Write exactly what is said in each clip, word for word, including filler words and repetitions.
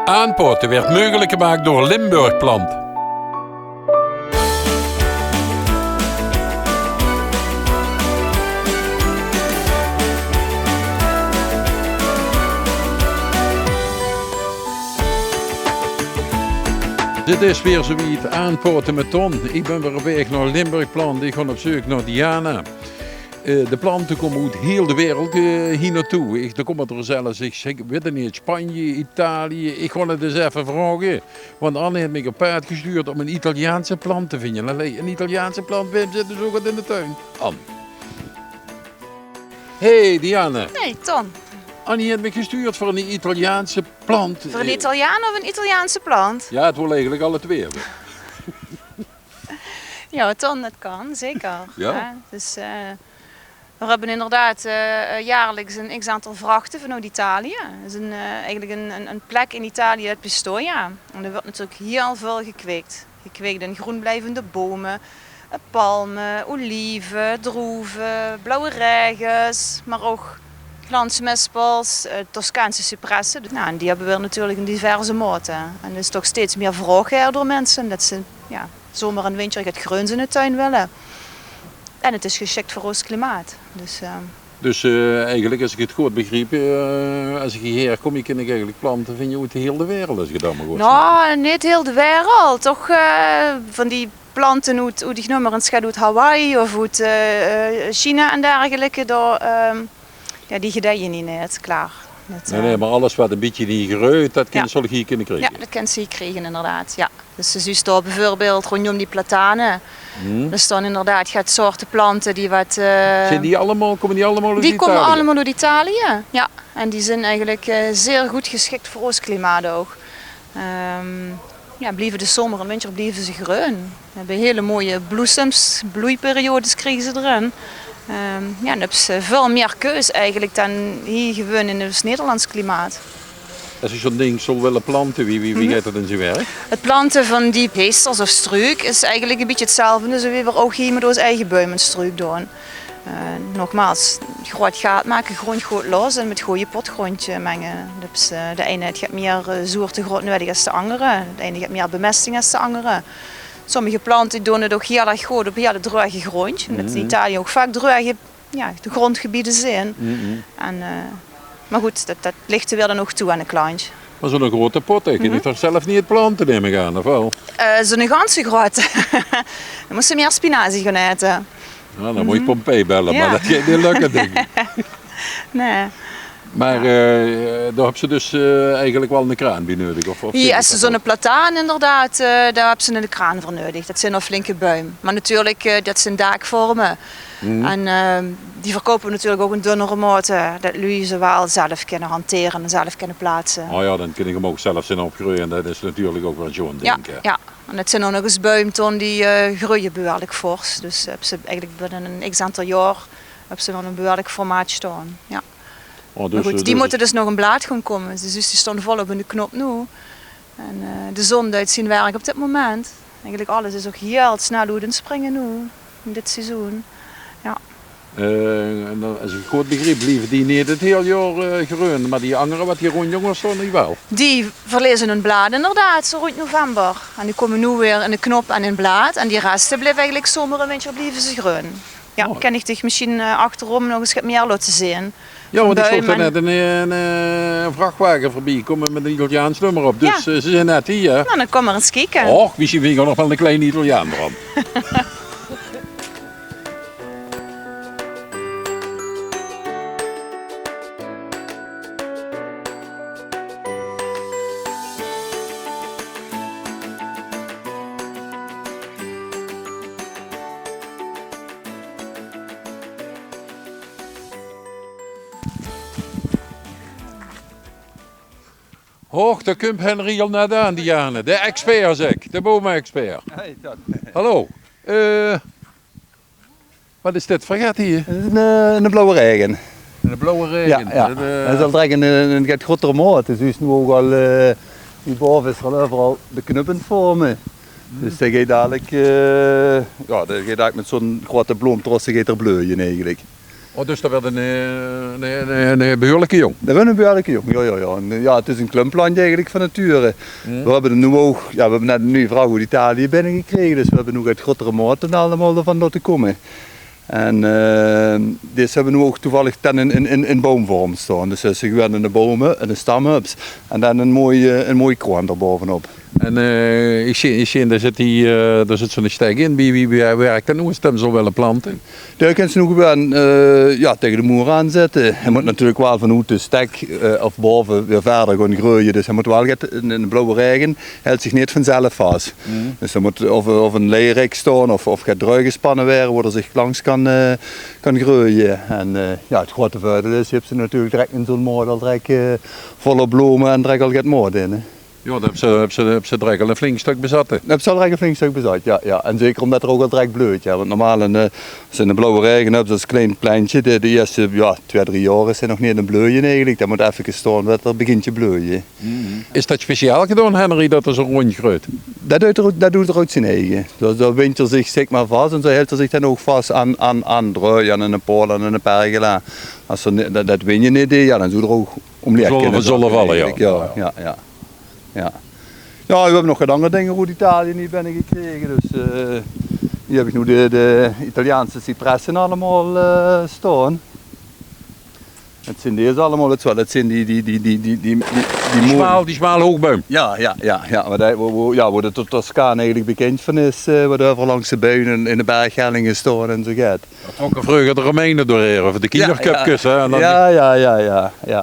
Aanpaote weurt meugelik gemaak door Limburg Plant. Dit is weer zoe wied, Aanpaote mit Ton. Ich bön weer op waeg nao Limburg Plant. Ich gaon op zeuk nao Diana. Eh, de plante kómme oet hiel de wereld, eh, hie naotoe. Ich, d'r kómme d'r zelfs, ich zègk, weit neet, Spanje, Italië. Ich gaon 't ins effe vraoge, want Anne haet mich op paad gestuurd óm ein Italiaanse plant te vinje. Allee, ein Italiaanse plant, wae zit dus ouch get in de tuin? Anne. Hey, Diana. Hey, Ton. Anne haet mich gestuurd veur ein Italiaanse plant. Veur ein Italiaan of ein Italiaanse plant? Jao, 't wol eigelik alle twee. Jao, Ton, det kan, zeker. Jao? Jao, dus, eh, veer höbbe inderdaad, eh, eh, jaorliks ein x aantal vrachte vanoet Italië. 't Is ein, eh, eigelik ein, ein, ein plek in Italië, 't Pistoia. En dao wuuert natuurlik hiel väöl gekweek. Gekweek in groenblijvende bome, eh, palme, olive, droeve, blauwe reiges, mer ouch glansmispels, eh, Toscaanse cipresse. Nou, en die höbbe veer natuurlik in diverse maote. En d'r is toch steeds mieë vraog, hè, door minse det ze, jao, zomer en winter get greuns in de tuin wille. En 't is gesjik veur ós klimaat. Dus, eh, Dus, eh, eigelik, es ich 't good begriep, eh, es ich hie haer kóm, kin ich eigelik plante vinje oet de hiel de wereld, es ich 't dan mer good zèk. Nou, neet hiel de wereld. Toch, eh, van die plante oet, oet, ich neum mer ins get, oet Hawaï of oet, eh, eh, China en dergelijke. Dao, ehm, jao, die gedeie hie neet, klaor. Det, Nae, nae, eh, mer alles waat ein bietje hie greujt, det kin, Jao. Zal ich hie kinne kriege. Jao, det kins se hie kriege, inderdaad. Jao. Dus se zuus dao bieveurbeeld róndjóm die platane. D'r staon inderdaad get soorte plante die waat, eh, Zeen die allemaol, kómme die allemaol oet Italië? Die kómme allemaol oet Italië, jao. En die zeen eigelik, eh, zeer good gesjik veur ós klimaat ouch. Ehm, jao, blieve de zomer en winter blieve ze greun. Höbbe hiel mooie bloesems, bloeiperiodes kriege ze d'rin. Ehm, jao, dan höbs se väöl mieë keus eigelik dan hie gewoon in ós Nederlands klimaat. Es ich zoe'n dink zou wille plante, wie, wie, wie geit det in zien werk? 't Plante van die heesters of struuk is eigelik ein bietje 'tzelfde, zoe wie veer ouch hie mit ós eige buim en struuk doon. Eh, nogmaals, groot gaat make, gróndj good los en mit gooj potgróndj, eh, menge. Dus, eh, de eine haet get mieë, eh, zoertegrond nudig es de angere. De eine haet get mieë bemesting es de angere. Sommige plante doon 't ouch hiel erg good op hiel droge gróndj. Mit in Italië ouch vaak droge, jao, de gróndgebiede zeen. En, eh, mer good, det, det ligt d'r weer dan ouch toe aan de klantj. Mer zoe'n grote pot, hè, kin ich toch zelf neet plante, num ich aan, of waal? Eh, zoe'n ganse grote. Dan mós se mieë spinazie gaon aete. Jao, dan mót ich Pompeii belle, mer det geit neet lökke, dink ich. Nae. Mer, eh, dao höbs se dus, eh, eigelik waal 'ne kraan bie nudig, of, of Jao, es se zoe'n plataan inderdaad, eh, dao höbs se 'ne kraan veur nudig. Det zeen al flinke buim. Mer natuurlik, eh, det zeen daakvorme. En, eh, die verkoupe veer natuurlik ouch in dunnere maote, det luuj ze waal zelf kinne hantere en zelf kinne plaatse. O jao, dan kin ich 'm ouch zelf zeen opgreuje. Det is natuurlik ouch weer zoe'n dink, hè. Jao. En det zeen dan nog ins buim, Ton, die, eh, greuje behuurlik fors. Dus, eh, höbs se eigelik binne ein x aantal jaor höbs se dan ein behuurlik formaat staon. Jao. O, dus, Mer good, eh, die mótte dus nog in blaad gaon kómme. Dus die staon volop in de knop noe. En, eh, de zon deit zien werk op dit moment. Eigelik alles is ouch hiel snel oet aan 't springe noe, in dit seizoen. Jao. Eh, en dan, es ich 't good begriep, blieve die neet 't hiel jaor, eh, greun, mer die angere waat hie róndjóm staon, die waal? Die verleze hun blaad inderdaad, zoe róndj november. En die kómme noe weer in de knop en in blaad. En die reste blieve eigelik zomer en winter blieve ze greun. Jao, kin ich dich mesjien, eh, achteróm nog ins get mieë laote zeen. Jao, want ich zoog dao net ein, ein, eh, ein vrachwage veurbie kómme mit ein Italiaans nummer op. Dus, eh, ze zeen net hie, hè? Nou, dan kóm mer ins kieke. Och, mesjien vinj ich ouch nog waal eine kleine Italiaan d'ran. Och, dao kump Henry al net aan, Diane. De expert, zèk. De bome-expert. Hey, Ton. Hallo. Eh, waat is dit veur get hie? Det is ein, eh, ein blauwe reiger. Ein blauwe reiger. Jao, jao. Det, eh, det is al direk ein, ein get groter maot. Dus dae is noe ouch al, eh, hie bove is 'r al euveral de knup aan 't vorme. Dus dae geit dalik, eh, jao, dae geit dalik mit zoe'n grote bloomtros geit 'r bleuje eigelik. Oh, dus dat weurt 'ne, eh, 'ne, 'ne, 'ne behuurlike jóng. Dat weurt 'ne behuurlike jóng, jao, jao, jao. En, eh, jao, 't is 'n klumplandj eigelik van nature. Veer höbbe 'm noe ouch, jao, veer höbbe net 'n nuuj vraog oet Italië binnegekrege, dus veer höbbe noe get groetere maote allemaol d'rvan laote kómme. En, eh, dees höbbe noe ouch toevallig ten in, in, in, in boumvorm staon. Dus, eh, ze gewuuen 'ne boum, 'ne stam höbs en dan 'n mooi, eh, 'n mooi kroon d'r baovenop. En, eh, ich zeen, ich zeen, dao zit die, eh, dao zit zoe'n stek in. Wie, wie, wie wirk dat noe, es te 'm zów wille plante? Dao kins se noe gewuuen, eh, jao, taenge de moer aanzitte. Hae mót natuurlik waal vanoet de stek, eh, of baove weer wiejer gaon greuje. Dus hae mót waal get, 'ne, 'ne blauwe raege hilt zich neet vanzelf vas. Dus dao mót of, of 'n leirek staon of, of get druig gespanne waere, wo 'r zich langs kan, eh, kan greuje. En, eh, jao, 't groete veurdeil is, höbs se natuurlik direk in zoe'n maot al direk, eh, volle blome en direk al get maot in, hè. Jao, dan höbs se, höbs se, höbs se direk al 'n flink stök bezat, hè? Höbs se al direk 'n flink stök bezat, jao, jao. En zeker ómdat 'r ouch al direk bleudj, hè. Want normaal 'n, eh, es se 'ne blauwe raege höbs es klein plentje, de, de ierste, jao, twieë, drie jaor is 'r nog neet in bleudj eigelik. Dat mót effe staon tot 'r begintj te bleudje. Is dat speciaal gedaon, Henry, dat 'r zoe róndj greujt? Dat duit 'r, dat duit 'r oet zien eige. Dao, dao windj 'r zich, zègk mer, vas en zoe hilt 'r zich dan ouch vas aan, aan, aan druuj, aan 'ne paol, aan 'ne pergola. Es 'r ne-, dat, dat windj neet deeg, jao, dan zów 'r ouch ómleeg kinne zakke, eigelik. Jao, jao, jao. Jao, veer höbbe nog get anger dinger oet Italië hie binnegekrege. Dus, eh, hie höb ich noe de, de Italiaanse cipresse allemaol, eh, staon. 't Zeen dees allemaol, 't is waal, 't zeen die, die, die, die, die, die, die, die moeie... Smaal, die smaal hoogbuim. Jao, jao, jao, jao. Mer dat, wo, wo, jao, wo de To-, Toscaan eigelik bekindj van is, eh, wo euveral langs de buim en in de berghellinge staon en zoe get. Dao trokke vreuger de Romeine doorhaer, veur de kinjerköpkes, hè, en dan... Jao, jao, jao, jao, jao.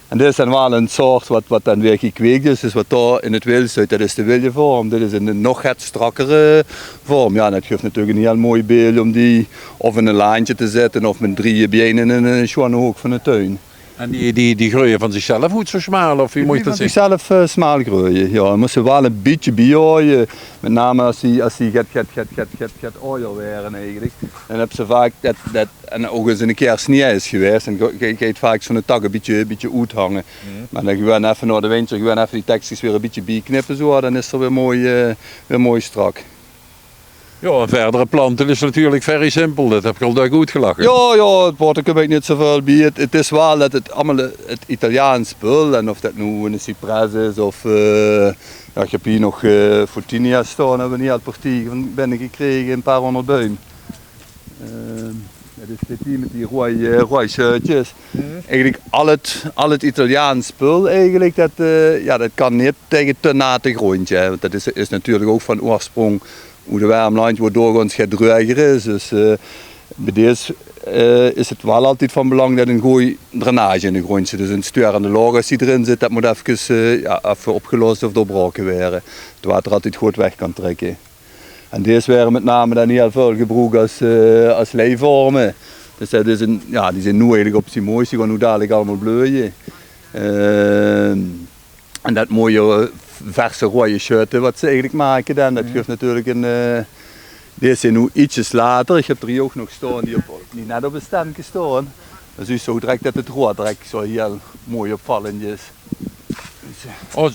En dit is dan waal 'n soort wat, wat dan weer gekweek is. Dus wat dao in 't wild steit, dat is de wilje vorm. Dit is 'n, 'n nog get strakkere vorm. Jao, en dat guf natuurlik 'n hiel mooi beeld óm die of in 'n laantje te zitte of mit drieje bein in 'ne, eh, sjoeane hook van de tuin. En die, die, die greuje van zichzelf oet zoe smaal, of wie mót ich dat zeen? Die van zichzelf, eh, smaal greuje. Jao, dan mós se waal 'n bietje biehaoje. Mit name es die, es die get, get, get, get, get, get aojer waere eigelik. Dan höbs se vaak dat, dat En ouch es 'ne kier snie is gewaes, en ge-, ge-, geit vaak zoe'n tak e bietje, e bietje oethange. Mer dan gewoon effe nao de windj, gewoon effe die tekskes weer e bietje bieknippe, zoe, dan is 'r weer mooi, eh, weer mooi strak. Jao, en verdere plante is natuurlik very simpel. Dat höb ich al dök oetgelag. Jao, jao, 't water kump eigelik neet zoeväöl bie. 't, 't is waal dat 't allemaol 't Italiaans spul, en of dat noe 'ne cipres is of, eh, jao, ich höb hie nog, eh, Photinia staon, höbbe v'r 'n hiel partie van binnegekrege, e paar hóngerd buim. Ehm, dat is dit hie mit die roeaj, eh, roeaj sjeutjes. Eigelik al 't, al 't Italiaans spul eigelik, dat, eh, jao, dat kan neet taenge te nate gróndj, hè. Want dat is, is natuurlik ouch van oorsprong oet 'n werm landj, wo doorgaons get druiger is. Dus, eh, bie dees, eh, is 't waal altied van belang dat 'n gooj drainage in de gróndj zit. Dus 'n sturende laog, es die d'rin zit, dat mót efkes, eh, jao, effe opgelos of doorbraoke waere. 't Water altied good weg kan trèkke. En dees waere mit name dan hiel väöl gebroek es, eh, es leivorme. Dus dat is 'n, jao, die zeen noe eigelik op zien moois. Die gaon noe dalik allemaol bleuje. Ehm, en dat mooie, eh, verse roeje sjeute wat ze eigelik make dan, dat guf natuurlik 'n, eh, dees zeen noe ietsjes later. Ich höb d'r hie ouch nog staon die op, die net op e stemke staon. Dan zuus se ouch direk dat 't roead direk zoe hiel mooi opvallend is. Oh,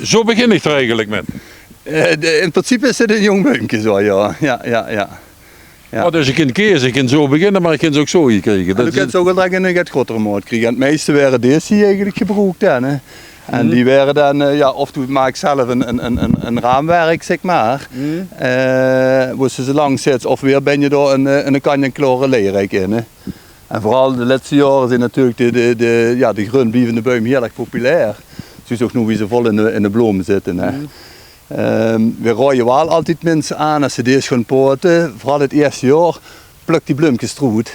zoe begin ich d'r eigelik mit. Eh, de, in principe is dit e jóng buimke, zoe, jao. Jao, jao, jao. Jao. Oh, dus ich kin keze, ich kin zoe beginne, mer ich kin ze ouch zoe kriege. Jao, doe kins ze ouch waal direk in e get grotere maot kriege. En 't meiste waere dees hie eigelik gebroek dan, hè. En die waere dan, eh, jao, of doe maaks zelf e, e, e, e, e raamwerk, zègk mer. Eh, wo se ze langs zits, of weer binne doe 'n, eh, 'n kant-en-klore leirek in, hè. En veural de lètste jaore zeen natuurlik de, de, de, jao, de greun blievende buim hiel erg populair. Zuus ouch noe wie ze vol in de, in de bloom zitte, hè. Ehm, veer raoje waal altied minse aan, es ze dees gaon pote, veural 't ierste jaor, plök die bleumkes d'roet.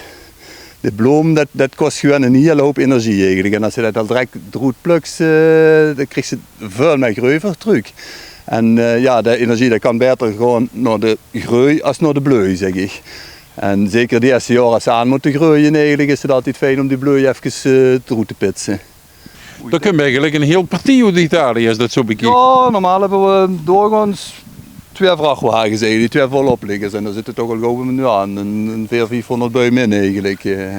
De bloom, dat, dat kos gewoon 'n hiel houp energie eigelik. En es ze dat al direk d'roet plöks, eh, dan kriegs se väöl mie greuver trök. En, eh, jao, de energie, dat kan baeter gaon nao de greu es nao de bleu, zègk ich. En zeker 't ierste jaor es ze aan mótte greuje eigelik, is 't altied fijn óm die bleu efkes, eh, d'roet te pitse. Dao kump eigelik 'n hiel partie oet Italië, es dat zoe bekiek. Jao, normaal höbbe v'r doorgaons twieë vrachwages, eigelik, die twieë volop ligke. En dao zitte toch al gaw, jao, 'n, 'n veer, viefhóngerd buim in eigelik, eh.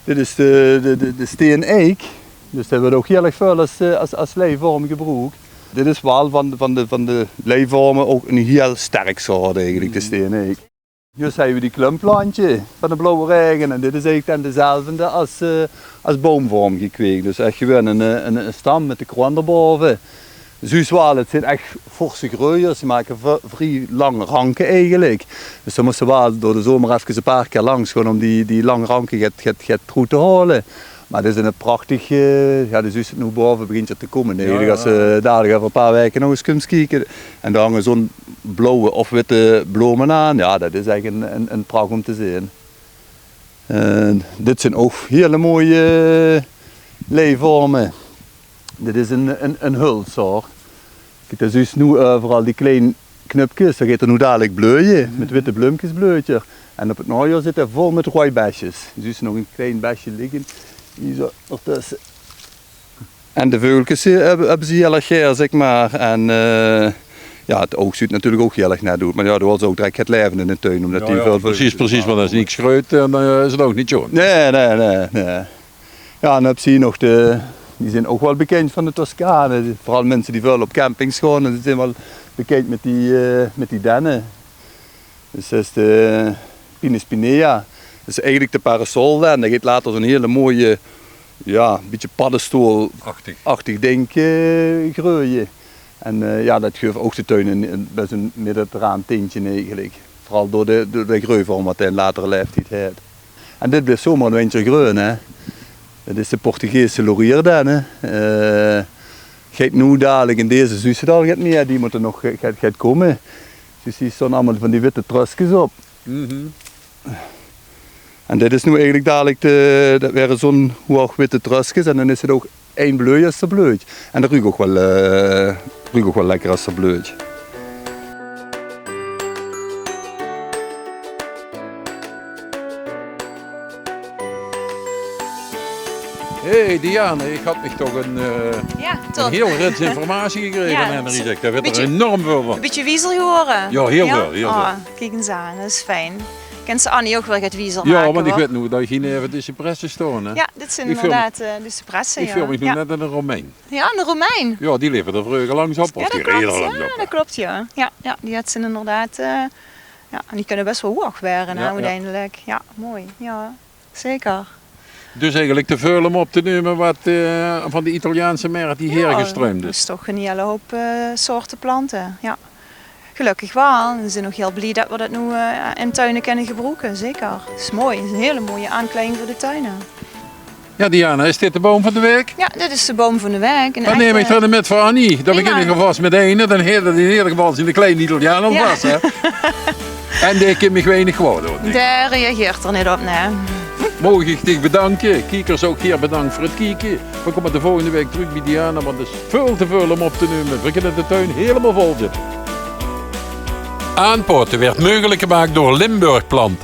Dit is de, de, de, de steen eik. Dus dae weurt ouch hiel erg väöl es, eh, es, es leivorm gebroek. Dit is waal van de, van de, van de leivorme ouch 'n hiel sterk soort eigelik, de steen eik. Zjus hei we die klumpplantje van de blauwe reigen. En dit is eigelik dan dezelfde as, eh, as boumvorm gekweek. Dus ech gewoen ein, eh, ein, ein stam mit de kroon d'rbove. Zuus waal, 't zeen ech forse greujers. Die make v-, vrie lang ranke eigelik. Dus dan mós se waal door de zomer efkes ein paar kier langs gaon óm die, die lang ranke get, get, get troet te haole. Mer 't is ein prachtig, eh, jao, de zuus 't noe bove begintj 't te kómme. Eigelik, es se dalik euver ein paar waeke nog ins kums kieke. En dao hange zo'n blauwe of witte blome aan. Jao, det is ech ein, ein, ein prach óm te zeen. En dit zeen ouch hiel mooie leivorme. Dit is ein, ein, ein huls, huur. Kiek, det zuus noe euveral die klein knupkes, dan geit 'r noe dalik bleuje, mit witte bleumkes bleujt 'r. En op 't naojaor zit 'r vol mit roej besjes. Zuus nog ein klein besje ligke. Hie zo, d'rtösse. En de veugelkes, eh, höbbe, höbbe ze hiel erg gaer, zèk mer. En, eh, jao, 't oug zuut natuurlik ouch hiel erg net oet. Mer jao, doe hools ouch direk 't laeve in de tuin, ómdet die väöl veugelkes... Precies, precies, want es niks greujt, dan, eh, is 't ouch neet sjoon. Nae, nae, nae, nae. Jao, en dan höbs se hie nog de, die zeen ouch waal bekindj van de Toscane. Veural minse die väöl op campings gaon, die zeen waal bekindj mit die, eh, mit die denne. Dus det is de Pinus pinea. Det is eigelik de parasol dan. Det geit later zo'n hiel mooie, jao, bietje paddestoolachtig dink, eh, greuje. En, eh, jao, det guf ouch de tuin ein, ein, bès ein mediterraan tintje eigelik. Veural door de, door de greuvorm waat 'r in latere laeftied haet. En dit blief zomer ein wintjer greun, hè. Det is de Portugese laurier dan, hè. Eh, geit noe dalik in deze zuus se 't al get mieë, die mótte nog get, get, get kómme. Dus die staon allemaol van die witte tröskes op. En dit is noe eigelik dalik de, det waere zo'n hoeg witte tröskes en dan is 't ouch ein bleuj es 'r bleujt. En det ruuk ouch waal, eh, ruuk ouch waal lekker es 'r bleujt. Hey Diane, ich had mich toch ein, eh, ein hiel rits informatie gekrege van Henry. Zèk, dao weit 'r enorm väöl van. Ein bietje wiezer gewore? Jao, hiel väöl, hiel väöl. Oh, kiek ins aan, det is fijn. Kins se Annie ouch waal get wiezer make, want ich weit noe det ich hie neve de cipresse staon, hè. Jao, dit zeen inderdaad, eh, de cipresse, jao. Ich veul mich noe net ein Romein. Jao, ein Romein. Jao, die lepe d'r vreuger langs op, of die rede d'r langs op. Jao, det klop, jao. Jao, jao, die had ze inderdaad, eh, jao, en die kinne bès waal hoeg waere, hè, oeteindelik. Jao, mooi, jao. Zeker. Dus eigelik te väöl óm op te numme waat, eh, van de Italiaanse mert hie haer gestruimp is. Jao, det is toch ein hiel houp, eh, soorte plante. Jao. Gelökkig waal. En v'r zeen ouch hiel blie det v'r det noe, eh, in tuine kinne gebroeke. Zeker. Det is mooi. Det is ein hiel mooie aankleiding veur de tuine. Jao, Diana, is dit de boum van de waek? Jao, dit is de boum van de waek. Dan num ich d'r eine mit veur Annie. Dan begin ich alvas mit eine. Dan haet 'r in eder geval zien kleine Italiaan alvas, hè? En dae kin mich weinig kwaod doon. Dae reageert d'r neet op, nae. Maag ich dich bedanke. Kiekers, ouch hie bedank veur 't kieke. V'r kómme de volgende waek trök bie Diana, want 't is väöl te väöl óm op te numme. V'r kinne de tuin hielemaol vol zitte. Aanpaote waert meugelik gemaak door Limburg Plant.